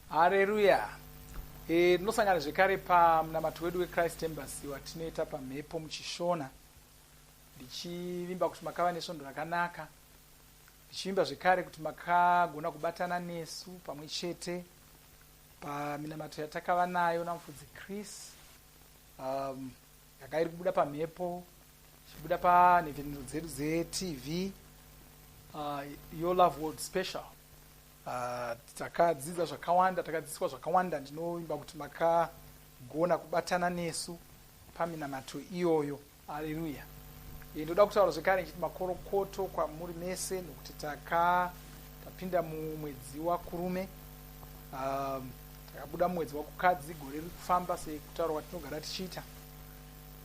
Hareruya! E, tinosangana zvekare pamunamato wedu weChrist Embassy watinoita pamhepo muchiShona. Ndichivimba kuti makava nesvondo rakanaka. Ndichivimba zvekare kuti makagona kubatana nesu pamwe chete paminamato yatakava nayo namufudzi Chris. Um, yaka iri kubuda pamhepo ichibuda panhepfenyuro dzedu dzeTV uh, Your Love World Special. Uh, takadzidza zvakawanda, takadzidziswa zvakawanda. Ndinovimba kuti makagona kubatana nesu paminamato iyoyo. Haleluya. E, ndoda kutaura zvekare ndichiti makorokoto kwamuri mese nokuti taka tapinda mumwedzi waKurume. Um, takabuda mumwedzi waKukadzi, gore riri kufamba sekutaura kwatinogara tichiita.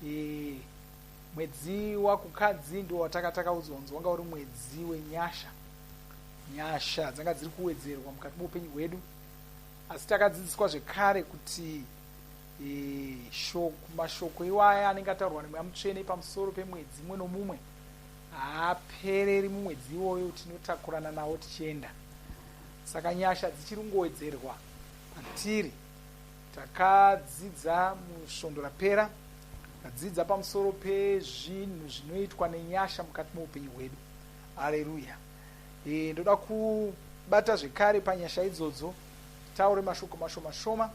E, mwedzi waKukadzi ndiwo wataka takaudzwa kunzi wanga uri mwedzi wenyasha. Nyasha dzanga dziri kuwedzerwa mukati meupenyu hwedu, asi takadzidziswa zvekare kuti e, shoko, mashoko iwaya anenge ataurwa nemweya mutsvene pamusoro pemwedzi mumwe nomumwe haapereri mumwedzi iwoyo, tinotakurana nawo tichienda. Saka nyasha dzichiri kungowedzerwa patiri. Takadzidza musvondo rapera, tadzidza pamusoro pezvinhu zvinoitwa nenyasha mukati meupenyu hwedu. Haleluya. E, ndoda kubata zvekare panyasha idzodzo, taure mashoko mashoma shoma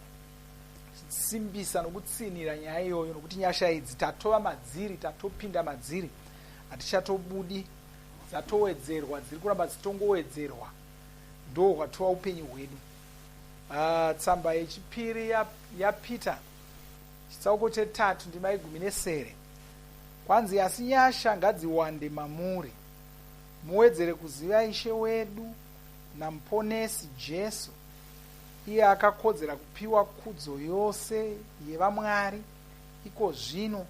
simbisa nokutsinhira nyaya iyoyo, nokuti nyasha idzi tatova madziri, tatopinda madziri, hatichatobudi, dzatowedzerwa, dziri kuramba dzitongowedzerwa, ndo hwatova upenyu hwedu. Uh, tsamba yechipiri yaPeter ya chitsauko chetatu ndima yegumi nesere kwanzi, asi nyasha ngadziwande mamuri, muwedzere kuziva Ishe wedu naMuponesi Jesu. Iye akakodzera kupiwa kudzo yose yevaMwari ikozvino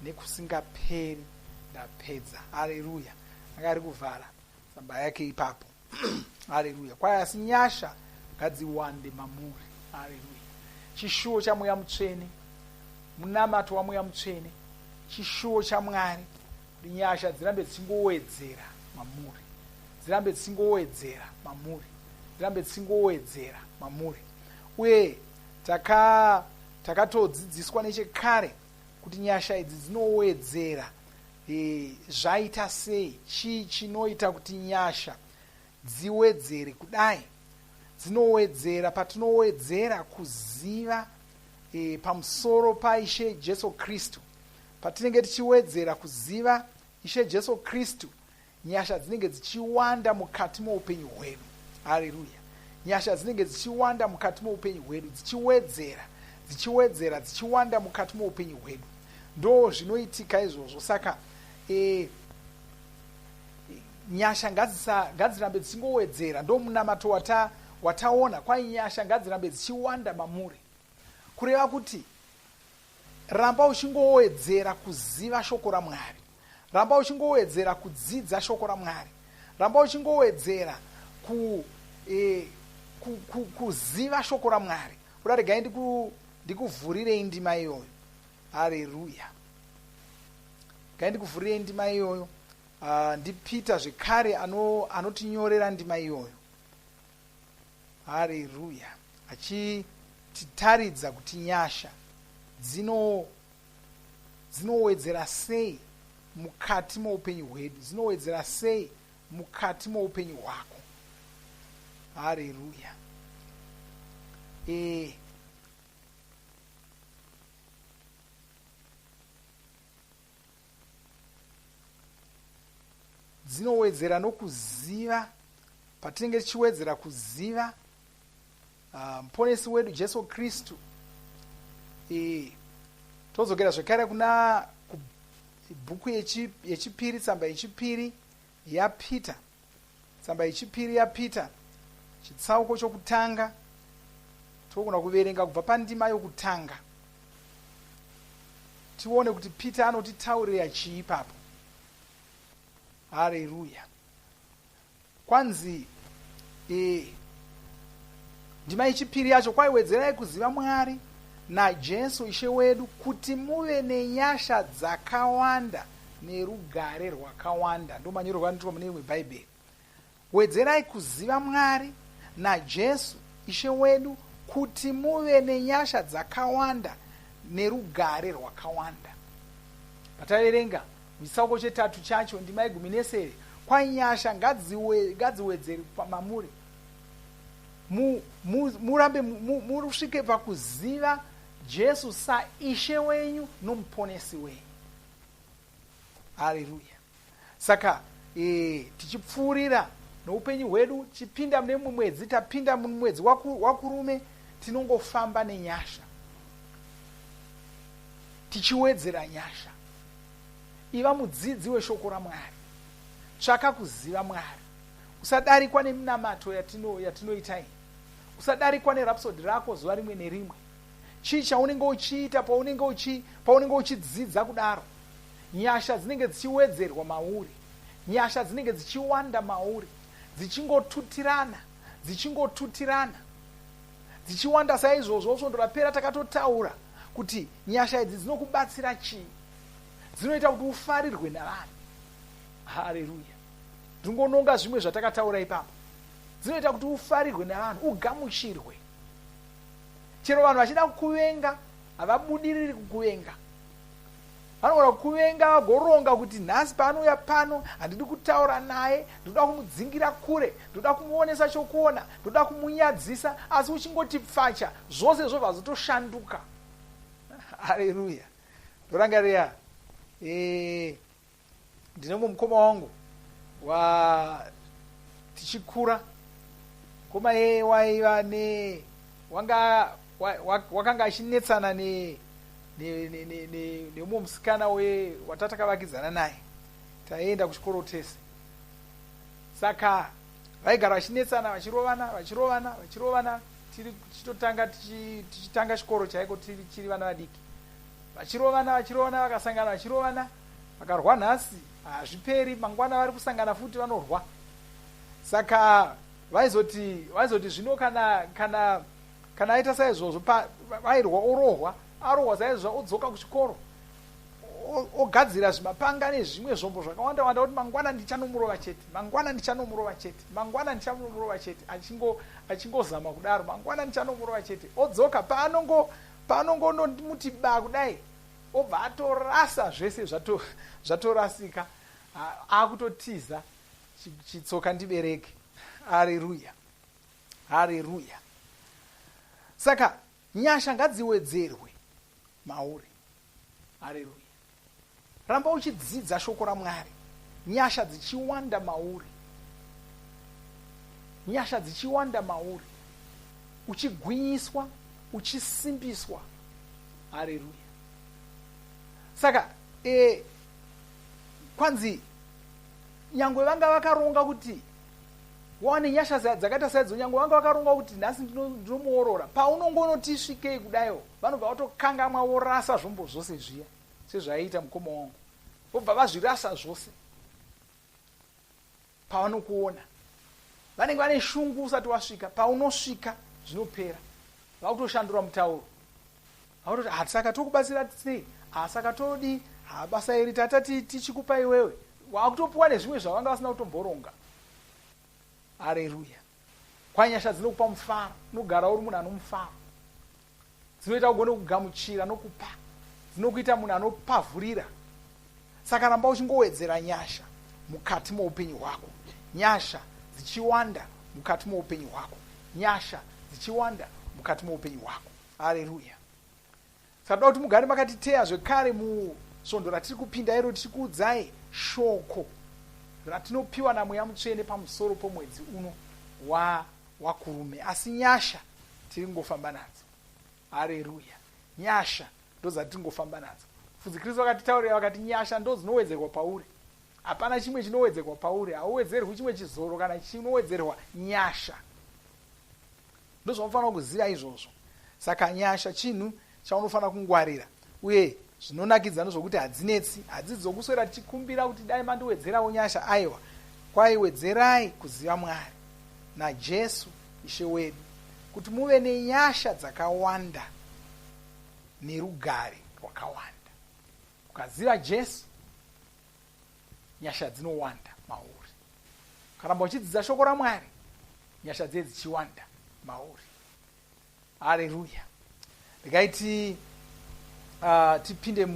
nekusingaperi. Ndapedza. Haleluya. Anga ari kuvhara tsamba yake ipapo. Haleluya. Kwai asi nyasha ngadziwande mamuri. Haleluya. Chishuwo chaMweya Mutsvene, munamato waMweya Mutsvene, chishuwo chaMwari kuti nyasha dzirambe dzichingowedzera mamuri, dzirambe dzichingowedzera mamuri, dzirambe dzichingowedzera mamuri. Uye taka takatodzidziswa nechekare kuti nyasha idzi dzinowedzera e, zvaita sei? Chii chinoita kuti nyasha dziwedzere kudai? Dzinowedzera patinowedzera kuziva e, pamusoro paIshe Jesu Kristu. Patinenge tichiwedzera kuziva Ishe Jesu Kristu, nyasha dzinenge dzichiwanda mukati moupenyu hwedu. Haleluya! Nyasha dzinenge dzichiwanda mukati moupenyu hwedu, dzichiwedzera, dzichiwedzera, dzichiwanda mukati moupenyu hwedu. Ndo zvinoitika izvozvo. Saka e, nyasha ngadzirambe dzichingowedzera. Ndo munamato wata wataona kwai nyasha ngadzirambe dzichiwanda mamuri, kureva kuti Ramba uchingowedzera kuziva Shoko raMwari. Ramba uchingowedzera kudzidza Shoko raMwari. Ramba uchingowedzera ku, e, ku, ku, kuziva Shoko raMwari. Kuda regai ndiku, ndikuvhurirei ndima iyoyo. Hareruya. Regai ndikuvhurirei ndima iyoyo. Uh, ndiPeter zvekare ano, anotinyorera ndima iyoyo. Hareruya. Achititaridza kuti nyasha dzino dzinowedzera sei mukati moupenyu hwedu, dzinowedzera sei mukati moupenyu hwako. Hareruya. E, dzinowedzera nokuziva patinenge tichiwedzera kuziva ah, muponesi wedu Jesu Kristu. E, todzokera zvekare kuna bhuku yechipiri, tsamba yechipiri yaPeter, tsamba yechipiri yaPeter, chitsauko chokutanga, togona kuverenga kubva pandima yokutanga tione kuti Peter anotitaurira chii ipapo. Hareruya. Kwanzi e, ndima yechipiri yacho, kwai wedzerai kuziva Mwari naJesu Ishe wedu, kuti muve nenyasha dzakawanda nerugare rwakawanda. Ndo manyorerwo anoitwa mune imwe Bhaibheri. Wedzerai kuziva Mwari naJesu Ishe wedu, Kuti muve nenyasha dzakawanda nerugare rwakawanda. Pataverenga muchitsauko chetatu chacho, ndima yegumi nesere, kwanyasha ngadziwedzere mamuri, murambe musvike pakuziva Jesu saIshe wenyu noMuponesi wenyu. Hareruya. Saka tichipfuurira noupenyu hwedu, tichipinda mune mumwe mwedzi, tapinda mumwedzi waKurume, tinongofamba nenyasha, tichiwedzera nyasha. Iva mudzidzi weshoko raMwari, tsvaka kuziva Mwari, usadarikwa neminamato yatinoita iyi, usadarikwa nerapsodi rako zuva rimwe nerimwe. Chii chaunenge uchiita paunenge uchidzidza kudaro? Nyasha dzinenge dzichiwedzerwa mauri, nyasha dzinenge dzichiwanda mauri, dzichingotutirana, dzichingotutirana, dzichiwanda saizvozvo. Svondo rapera takatotaura kuti nyasha idzi dzinokubatsira chii? Dzinoita kuti ufarirwe navanhu. Hareruya. Ndingononga zvimwe zvatakataura ipapo. Dzinoita kuti ufarirwe navanhu, ugamuchirwe. Chero vanhu vachida kukuvenga, havabudiriri kukuvenga. Vanogona kukuvenga vagoronga kuti nhasi paanouya pano handidi kutaura naye, ndoda kumudzingira kure, ndoda kumuonesa chokuona, ndoda kumunyadzisa, asi uchingoti pfacha, zvose zvobva zvotoshanduka. Hareruya. Ndorangarira ndine mumwe mukoma wangu wa tichikura, mukoma yeye waiva ne wanga wakanga achinetsana neumwe musikana watakavakidzana naye, taienda kuchikoro tese. Saka vaigara vachinetsana, vachirovana, vachirovana, vachirovana, tichitotanga tichitanga chikoro chaiko, tiri vana vadiki, vachirovana, vachirovana, vakasangana vachirovana, vakarwa nhasi hazviperi, mangwana vari kusangana futi vanorwa. Saka vaizoti zvino kana aita saizvozvo, vairwa, orohwa, arohwa saizvozvo, odzoka kuchikoro, ogadzira zvimapanga nezvimwe zvombo zvakawanda wanda, kuti mangwana ndichanomurova chete, mangwana ndichanomurova chete, mangwana ndichanomurova chete, achingozama kudaro, mangwana ndichanomurova chete. Odzoka, paanongonomuti ba kudai, obva atorasa zvese, zvatorasika, akutotiza, chitsoka ndibereke. Hareruya, hareruya. Saka nyasha ngadziwedzerwe mauri. Hareruya. Ramba uchidzidza shoko raMwari, nyasha dzichiwanda mauri, nyasha dzichiwanda mauri, uchigwinyiswa, uchisimbiswa. Hareruya. Saka kwanzi nyangwe vanga vakaronga kuti wane nyasha dzakaita saidzo, nyangwe vanga vakaronga kuti nhasi ndinomuorora, paunongonoti svikei kudaiwo, vanobva vatokangamwa, vorasa zvombo zvose zviya, sezvaiita mukoma wangu, vobva vazvirasa zvose pavanokuona. Vanenge vane shungu usati wasvika, paunosvika zvinopera, vakutoshandura mutauro, vakutoti, "Ha, saka tokubatsira sei? Ha, saka todi ha basa iri tata tichikupa iwewe." Wakutopuwa nezvimwe zvavanga vasina kutomboronga. Hareruya. Kwanyasha dzinokupa mufaro, unogara uri munhu anomufaro. Dzinoita kugone kugamuchira nokupa, dzinokuita munhu anopavhurira. Saka ramba uchingowedzera nyasha mukati moupenyu hwako, nyasha dzichiwanda mukati moupenyu hwako, nyasha dzichiwanda mukati moupenyu hwako. Hareruya. Saka toda kuti mugare makatiteya zvekare musvondo ratiri kupinda iro, tichikuudzai shoko ratinopiwa naMweya Mutsvene pamusoro pomwedzi uno waKurume. Asi nyasha tiri kungofamba nadzo. Hareruya. Nyasha ndodzatiri kungofamba nadzo. Mufudzi Kristu vakatitaurira vakati nyasha ndo dzinowedzerwa pauri, hapana chimwe chinowedzerwa pauri, hauwedzerwi chimwe chizoro kana chinowedzerwa nyasha. Ndozvaunofanira kuziva izvozvo. Saka nyasha chinhu chaunofanira kungwarira, uye zvinonakidza ndezvokuti hadzinetsi, hadzidzi dzokuswera tichikumbira kuti dai mandiwedzerawo nyasha. Aiwa, kwaiwedzerai kuziva Mwari naJesu Ishe wedu, kuti muve nenyasha dzakawanda nerugare rwakawanda. Ukaziva Jesu, nyasha dzinowanda mauri. Ukaramba uchidzidza shoko raMwari, nyasha dziye dzichiwanda mauri. Hareruya. Regai ti tipinde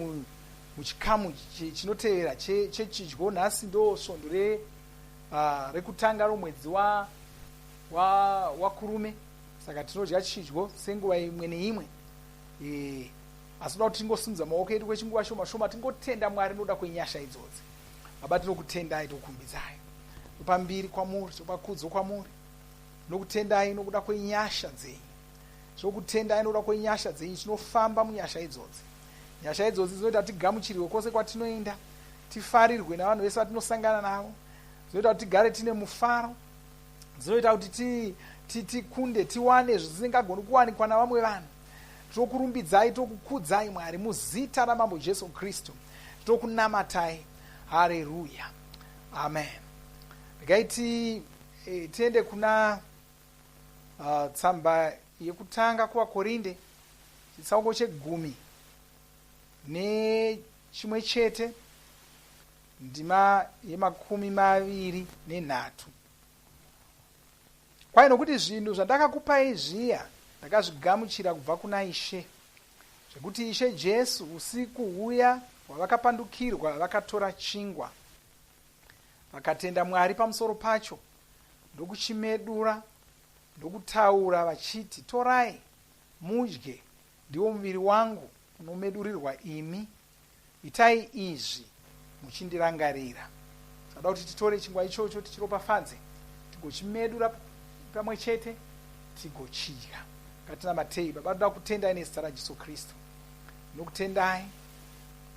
muchikamu chinotevera chechidyo. Nhasi ndo svondo rekutanga romwedzi waKurume, saka tinodya chidyo senguva imwe neimwe. Asi toda kuti tingosimudza maoko edu kwechinguva shoma shoma, tingotenda Mwari nokuda kwenyasha idzodzi. Baba, tinokutendai, tokumbidzai, topa mbiri kwamuri, topa kudzo kwamuri. Tinokutendai nokuda kwenyasha dzenyu, tinokutendai nokuda kwenyasha dzenyu. Tinofamba munyasha idzodzi. Nyasha idzodzi dzinoita tigamuchirwe kwose kwatinoenda, tifarirwe navanhu vese vatinosangana navo, dzinoita kuti tigare tine mufaro, dzinoita kuti tikunde, tiwane zvisingagoni kuwanikwa navamwe vanhu. Tinokurumbidzai, tokukudzai Mwari, muzita raMambo Jesu Kristu tinokunamatai. Hareruya, amen. Regai tiende kuna tsamba yekutanga kuvaKorinde, chitsauko che11, ndima ye23. Kwai, nokuti zvinhu zvandakakupai zviya ndakazvigamuchira kubva kuna Ishe, zvekuti Ishe Jesu usiku huya hwavakapandukirwa vakatora chingwa, vakatenda Mwari pamusoro pacho, ndokuchimedura, ndokutaura vachiti, "Torai mudye, ndiwo muviri wangu unomedurirwa imi. Itai izvi muchindirangarira." Sada kuti titore chingwa ichocho, tichiropafadze, tigochimedura pamwe chete, tigochidya. Ngatinamatei. Baba, toda kutendai nezita raJesu Kristu. Nokutendai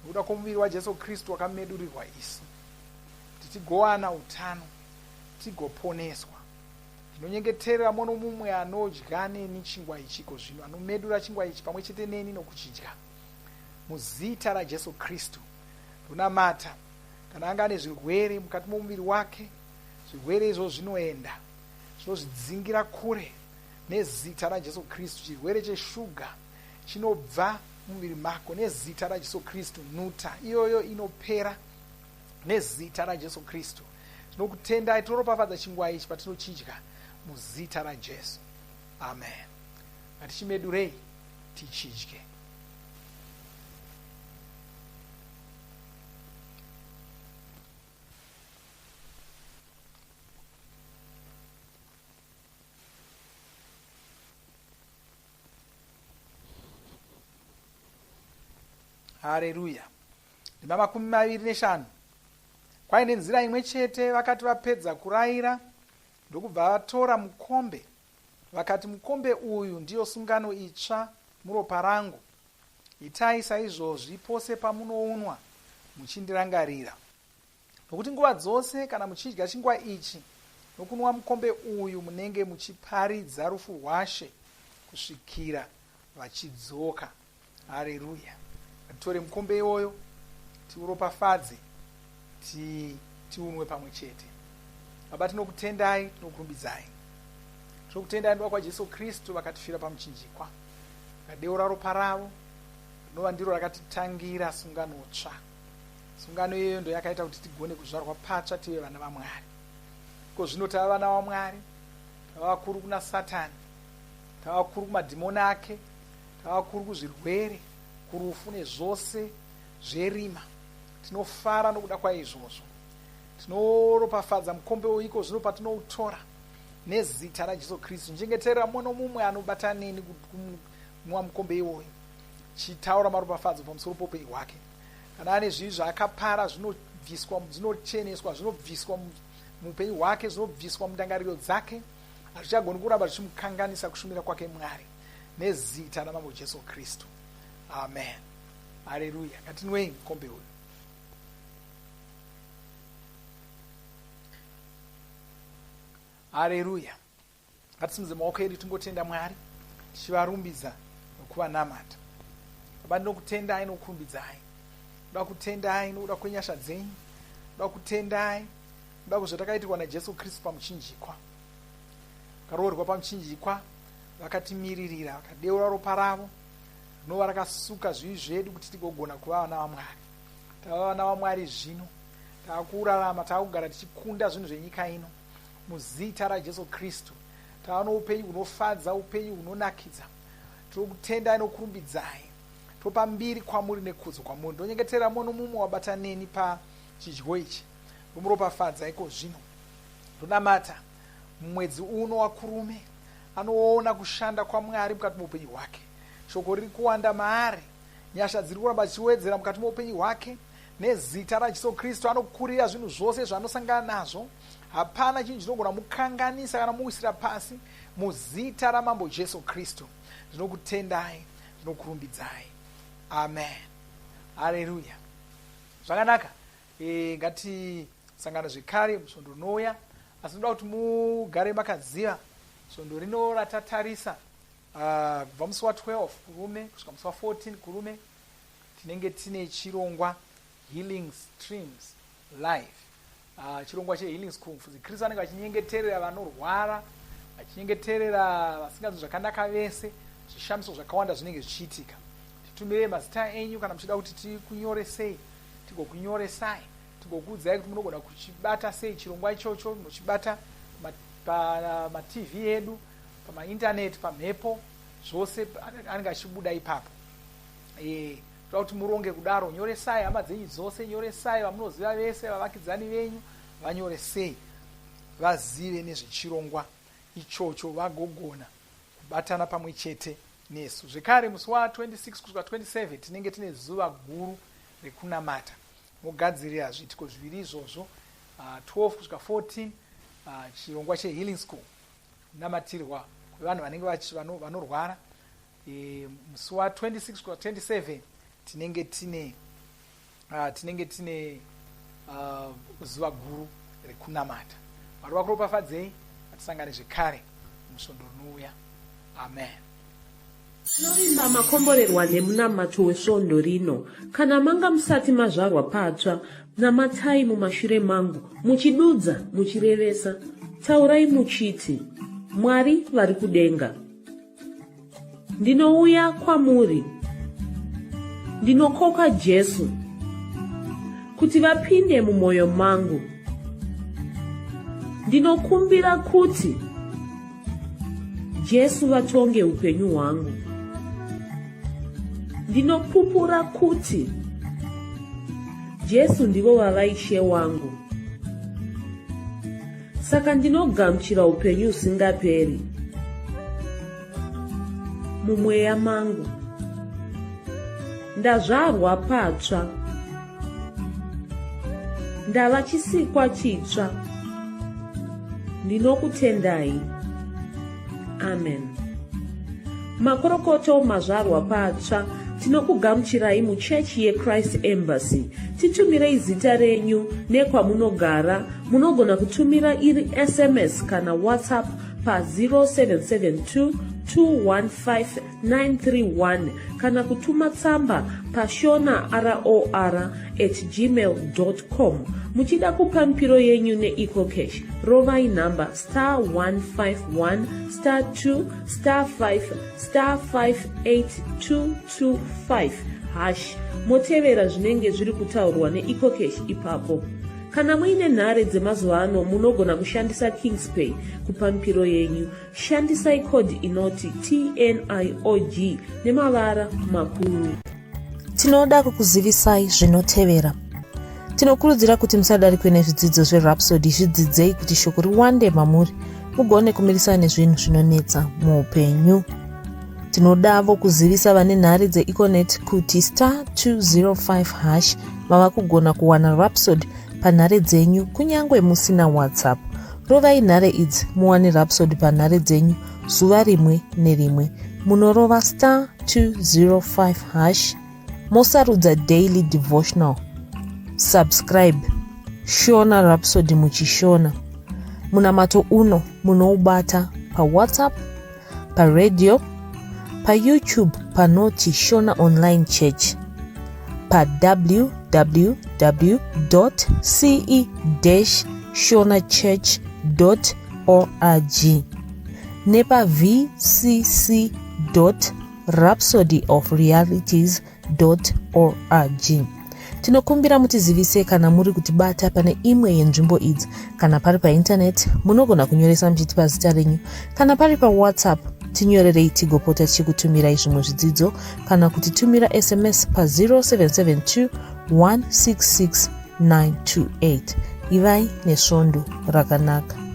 nokuda kwomuviri waJesu Kristu wakamedurirwa isu, kuti tigowana utano, tigoponeswa. Ndinonyengeterera mumwe nomumwe anodya neni chingwa ichi iko zvino, anomedura chingwa ichi pamwe chete neni nokuchidya, muzita raJesu Kristu ndonamata, kana anga ane zvirwere mukati momuviri wake, zvirwere izvozvo zvinoenda, zvinozvidzingira kure nezita raJesu Kristu. Chirwere cheshuga chinobva muviri mako nezita raJesu Kristu. Nhuta iyoyo inopera nezita raJesu Kristu. Tinokutendai, tinoropafadza chingwa ichi patinochidya muzita raJesu, amen. Ngatichimedurei tichidye. Hareruya. Ndima 25. Kwaine nzira imwe chete, vakati vapedza kurayira, ndokubva vatora mukombe, vakati, "Mukombe uyu ndiyo sungano itsva muropa rangu. Itai saizvozvi pose pamunounwa muchindirangarira. Nokuti nguva dzose kana muchidya chingwa ichi nokunwa mukombe uyu, munenge muchiparidza rufu rwaShe kusvikira vachidzoka." Hareruya. Ngatitore mukombe iwoyo, tiuropafadze, tiunwe pamwe chete. Baba, tinokutendai, tinokurumbidzai. Tinokutendai nokuda kwaJesu Kristu vakatifira pamuchinjikwa, vakadeura ropa ravo rinova ndiro rakatitangira sungano tsva. Sungano iyoyo ndo yakaita kuti tigone kuzvarwa patsva, tive vana vaMwari. Iko zvino tava vana vaMwari, tava vakuru kuna Satani, tava vakuru kumadhimoni ake, tava vakuru kuzvirwere, kurufu nezvose zverima. Tinofara nokuda kwaizvozvo. Tinoropafadza mukombe uiko zvino patinoutora nezita raJesu Kristu. Nchengeterera mumwe nomumwe anobata neni kunwa mukombe iwoyo, chitaura maropafadzo pamusoro poupenyu hwake. Kana ane zvivi zvaakapara, zvinobviswa, zvinocheneswa, zvinobviswa muupenyu hwake, zvinobviswa mundangariro dzake. Hazvichagoni kuramba zvichimukanganisa kushumira kwake Mwari, nezita raMambo Jesu Kristu, amen. Hareruya. Ngatinwei mukombe uyu. Hareruya. Ngatisimudze maoko edu, tingotenda Mwari, tichivarumbidza nokuvanamata. Baba, ndinokutendai nokukurumbidzai. Ndoda kutendai nokuda kwenyasha dzenyu. Ndoda kutendai nokuda kwezvatakaitirwa naJesu Kristu pamuchinjikwa. Vakaroorwa pamuchinjikwa, vakatimiririra, vakadeura ropa ravo rinova rakasuka zvivi zvedu kuti tigogona kuva vana vaMwari. Tava vana vaMwari zvino, taakurarama, taakugara tichikunda zvinhu zvenyika ino muzita raJesu Kristu. Tava noupenyu hunofadza, upenyu hunonakidza. Tinokutendai nokurumbidzai. Topa mbiri kwamuri nekudzo kwamuri. Ndonyengetera mumwe nomumwe wabata neni pachidyo ichi. Ndomuropafadza iko zvino. Ndonamata mumwedzi uno waKurume anoona kushanda kwaMwari mukati moupenyu hwake. Shoko riri kuwanda maari. Nyasha dziri kuramba dzichiwedzera mukati moupenyu hwake. Nezita raJesu Kristu anokurira zvinhu zvose zvaanosangana nazvo. Hapana chinhu chinogona mukanganisa kana muwisira pasi muzita raMambo Jesu Kristu. Ndinokutendai, ndinokurumbidzai. Amen. Haleluya. Zvakanaka. E, ngatisangane zvekare musvondo rinouya. Asi ndinoda kuti mugare makaziva svondo rino ratatarisa kubva musi wa 12 Kurume kusvika musi wa 14 Kurume tinenge tine chirongwa Healing Streams Live. Chirongwa cheHealing School Mufudzi Chris vanenge vachinyengeterera vanorwara, vachinyengeterera vasinganzwi zvakanaka vese, zvishamiso zvakawanda zvinenge zvichiitika. Titumirei mazita enyu kana muchida kuti tikunyoresei, tigokunyoresai, tigokuudzai kuti munogona kuchibata sei chirongwa ichocho, muchibata pamaTV edu, pamaintaneti, pamhepo, zvose anenge achibuda ipapo. E, toda kuti muronge kudaro. Nyoresai hama dzenyu dzose, nyoresai vamunoziva vese, vavakidzani venyu, vanyoresei vazive nezvechirongwa ichocho vagogona kubatana pamwe chete nesu. Zvekare musi wa 26 kusvika 27 tinenge tine zuva guru rekunamata. Mogadzirira zviitiko zviviri izvozvo, 12 kusvika 14 chirongwa cheHealing School, kunamatirwa kwevanhu vanenge vanorwara. E, musi wa 26 kusvika 27 tinenge tine tinenge tine zuva guru rekunamata. Mwari vakuropafadzei, ngatisangane zvekare musvondo rinouya. Amen. Tinovimba makomborerwa nemunamato wesvondo rino. Kana manga musati mazvarwa patsva, namatai mumashure mangu, muchidudza, muchirevesa. Taurai muchiti, Mwari vari kudenga. Ndinouya kwamuri. Ndinokoka Jesu kuti vapinde mumwoyo mangu. Ndinokumbira kuti Jesu vatonge upenyu hwangu. Ndinopupura kuti Jesu ndivo vava Ishe wangu. Saka ndinogamuchira upenyu husingaperi mumweya mangu. Ndazvarwa patsva. Ndava chisikwa chitsva. Ndinokutendai. Amen. Makorokoto mazvarwa patsva, tinokugamuchirai muchechi yeChrist Embassy. Titumirei zita renyu nekwamunogara. Munogona kutumira iri SMS kana WhatsApp pa 0772 215 931 kana kutuma tsamba pashona ror at gmail com. Muchida kupa mipiro yenyu neEcoCash, rovai nhamba star 151 star 2 star 5 star 58225 hash motevera zvinenge zviri kutaurwa neEcoCash ipapo. Kana muine nhare dzemazuva ano munogona kushandisa Kingspay kupa mipiro yenyu. Shandisai code inoti TNIOG nemavara makuru. Tinoda kukuzivisai zvinotevera. Tinokurudzira kuti musadarikwe nezvidzidzo zveRhapsody, zvidzidzei kuti shoko riwande mamuri mugone kumirisana nezvinhu zvinonetsa muupenyu. Tinodavo kuzivisa vane nhare dzeEconet kuti star 205 hash mava kugona kuwana Rhapsody panhare dzenyu kunyange musina WhatsApp. Rovai nhare idzi muwane Rhapsody panhare dzenyu zuva rimwe nerimwe. Munorova star 205 hash mosarudza daily devotional. Subscribe Shona Rhapsody muchishona. Munamato uno munoubata paWhatsApp, paradio, paYouTube panoti Shona Online Church, pa www.ce-shonachurch.org nepa vcc.rhapsodyofrealities.org. Tinokumbira mutizivise kana muri kutibata pane imwe yenzvimbo idzi. Kana pari paintaneti, munogona kunyoresa muchitipa zita renyu. Kana pari paWhatsApp, Tinyorerei tigopota tichikutumirai zvimwe zvidzidzo kana kutitumira sms pa 0772 166 928. Ivai nesvondo rakanaka.